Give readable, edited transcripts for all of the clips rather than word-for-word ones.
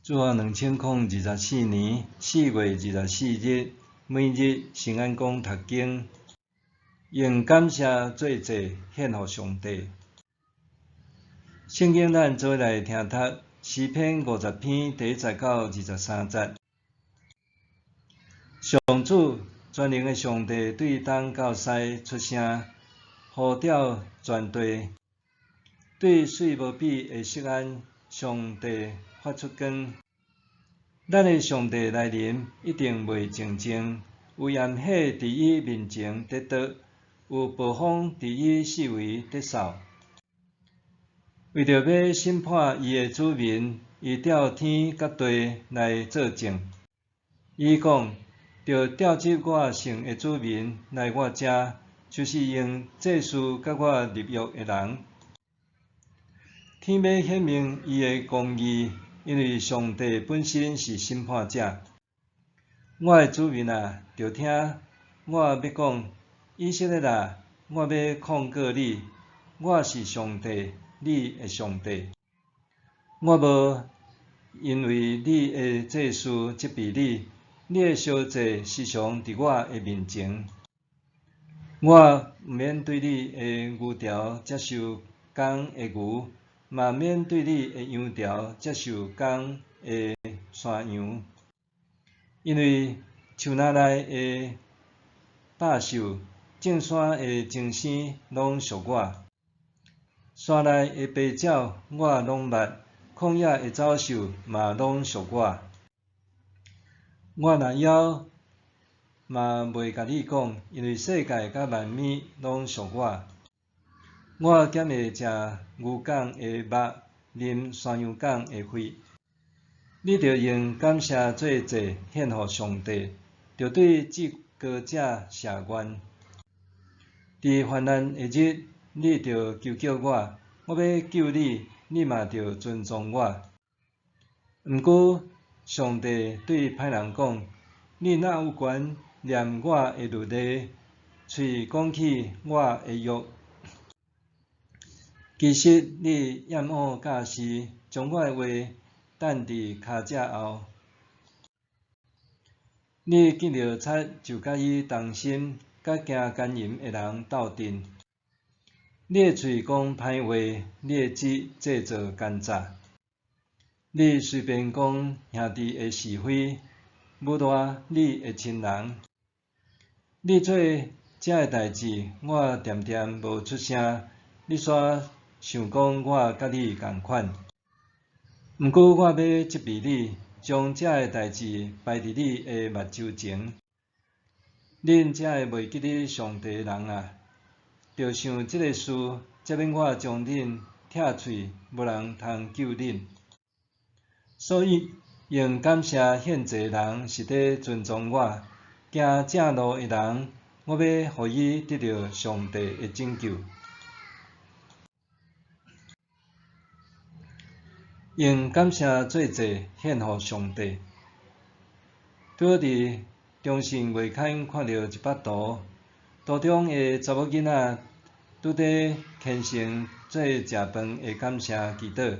主後2024年4月24日，每日聖安講讀經，用感謝做祭獻予上帝。聖經咱做伙來聽讀詩篇50篇第1節到23節。上主全能的上帝對東到西出聲，呼召全地，對水無比的錫安，上帝發出光。咱的上帝來臨，一定袂靜靜。有炎火佇伊面前跌倒，有暴風佇伊四圍咧掃。為著欲審判伊的子民，伊調天佮地來做證。伊講：著召集我聖的子民來我遮，就是用祭司佮我立約的人。天欲顯明伊的公義，因為上帝本身是審判者。我的子民啊，著聽我欲講，以色列啊，我欲控告你。我是上帝，你的上帝。我無因為你的祭司責備你，你的燒祭時常佇我的面前。我毋免對你的牛犢接受公的牛，嘛毋免對你的羊犢接受公的山羊，因為樹林內的百獸、眾山的精牲攏屬我。山內的飛鳥我攏捌，曠野的走獸嘛攏屬我。我若枵嘛袂共你講，因為世界佮萬物攏屬我。我敢會食牛犅的肉，啉山羊犅的血。你著用感謝做祭獻予上帝，著對至高者謝願。佇患難的日，你著求叫我，我欲救你，你嘛著尊崇我。毋過，上帝對歹人講：你哪有權念我的律例，喙講起我的約？其實你厭惡教示，將我的話擲佇跤跡後。你見著賊就佮伊同心，佮行姦淫的人鬥陣。你的喙講歹話，你的舌製造奸詐。你隨便講兄弟的是非，侮辱你的親人。你做這个代誌，我恬恬無出聲，你煞想講我佮你仝款。毋過我欲責備你，將這个代誌擺佇你的目睭前。恁這个袂記得上帝的人啊，著想這个事，才欲我將恁拆碎，無人通救恁。所以用感謝獻祭的人是佇尊崇我，行正路的人，我欲予伊得著上帝的拯救。用感謝做祭獻予上帝。拄好佇中信月刊看著一幅圖，圖中的查某囡仔拄佇虔誠做食飯的感謝祈禱。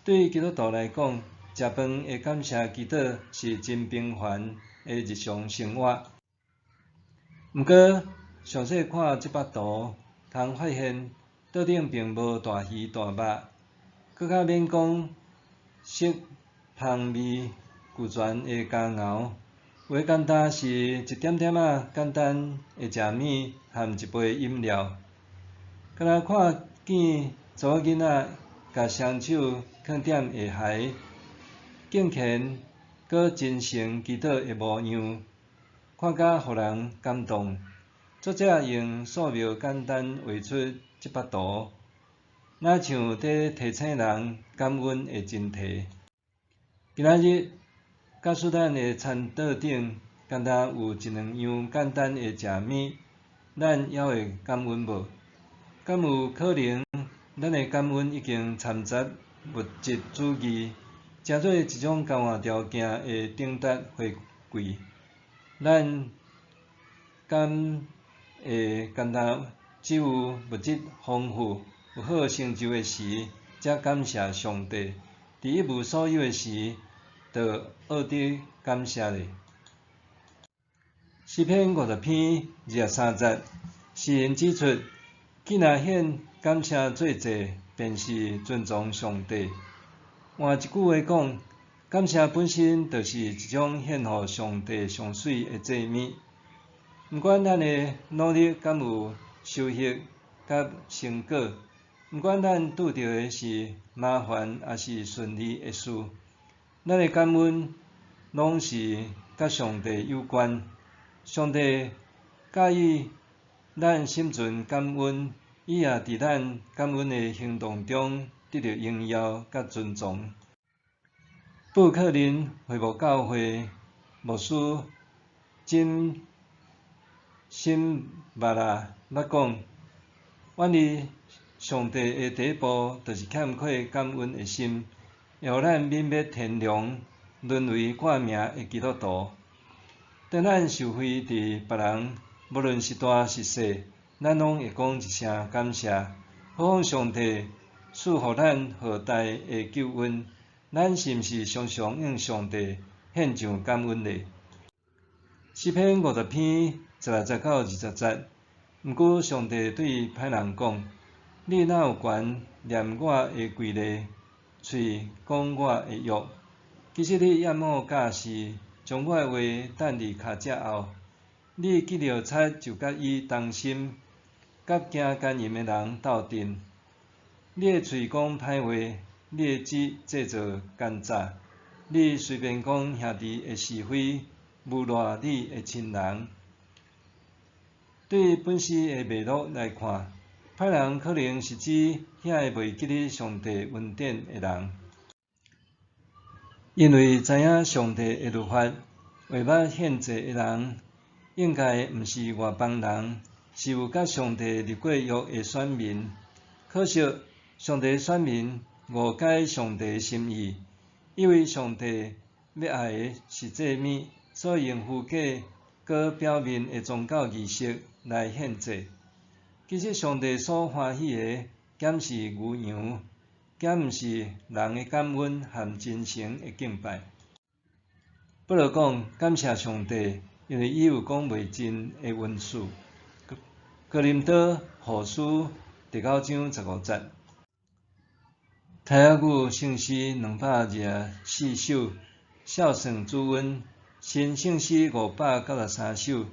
對基督徒來講，食飯的感謝祈禱是真平凡的日常生活。毋過，詳細看這幅圖，通發現桌頂並無大魚大肉，閣較免講色香味俱全的佳餚，有的簡單是一點點仔簡單的食物含一杯飲料。敢若看見查某囡仔共雙手囥踮下頦，敬虔閣真誠祈禱的模樣，看甲予人感動。作者用素描簡單畫出這幅圖，若像佇提醒人感恩的真諦。今仔日，假使咱的餐桌頂，敢若有一兩樣簡單的食物，咱猶會感恩無？敢有可能，咱的感恩已經摻雜物質主義，成做一種交換條件的等值回饋？咱敢會敢若只有物質豐富、有好成就的時，才感謝上帝？佇一無所有的時，就學得感謝咧。詩篇50篇23節，詩人指出，既若獻感謝做祭，便是尊崇上帝。換一句話講，感謝本身就是一種獻予上帝上媠的祭物。毋管咱的努力敢有收穫佮成果，毋管咱拄著的是麻煩抑是順利的事，咱的感恩攏是佮上帝有關。上帝佮意咱心存感恩，伊也佇咱感恩的行動中得著榮耀佮尊崇。布克林會幕教會牧師金辛巴拉捌講：遠離上帝的第一步，就是欠缺感恩的心，會予咱泯滅天良，淪為掛名的基督徒。當咱受惠佇別人，無論是大是細，咱攏會講一聲感謝。何況上帝賜予咱浩大的救恩，咱是毋是常常向上帝獻上感恩呢？詩篇50篇16節到20節，毋過上帝對歹人講：你哪有權念我的規例，喙講我的約？其實你厭惡教示，將我的話擲佇跤跡後。你見著賊就佮伊同心，佮行姦淫的人鬥陣。你的喙講歹話，你的舌製造奸詐。你隨便講兄弟的是非，誣賴你的親人。對本詩的脈絡來看，歹人可能是指遐个袂記得上帝恩典的人，因為知影上帝的律法，袂捌獻祭的人，應該毋是外邦人，是有佮上帝立過約的選民。可惜，上帝選民誤解上帝心意，以為上帝欲愛的是祭物，所以用虛假閣表面的宗教儀式來獻祭。其實上帝所歡喜的，減是牛羊，減毋是人的感恩和真誠的敬拜。保羅講感謝上帝，因為伊有講袂盡的恩賜。哥林多後書第九章15節。泰雅語聖詩224首，孝算主恩，新聖詩593首。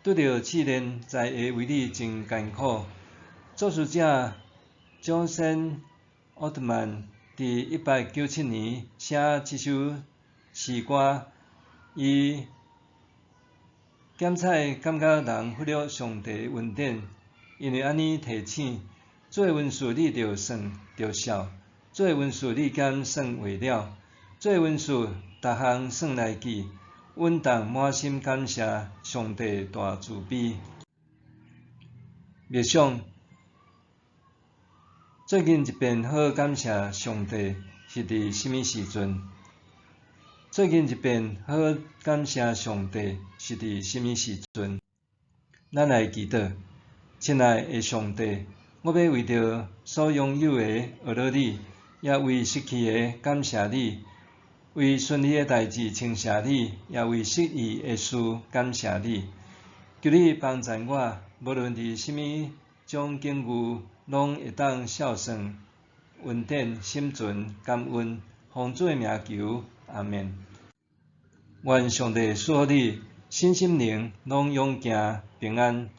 拄著試煉，在下為你真艱苦。作詞者蔣森奧特曼佇1897年寫這首詩歌，伊檢採感覺人忽略上帝的恩典，因為按呢提醒：主的恩賜你著算著數，主的恩賜你敢算會了，主的恩賜逐項算來記。阮當滿心感謝上帝大慈悲。默想，最近一遍好好感謝上帝是佇啥物時陣？最近一遍好好感謝上帝是佇啥物時陣？咱來祈禱，親愛的上帝，我欲為著所擁有的學樂你，也為失去的感謝你。為順利的代誌稱謝你，也為失意的事感謝你。求你幫贊我，無論佇啥物種境遇，攏會當孝順、恩典、心存感恩，奉主的名求，阿們。願上帝賜福你，身心靈攏勇健平安。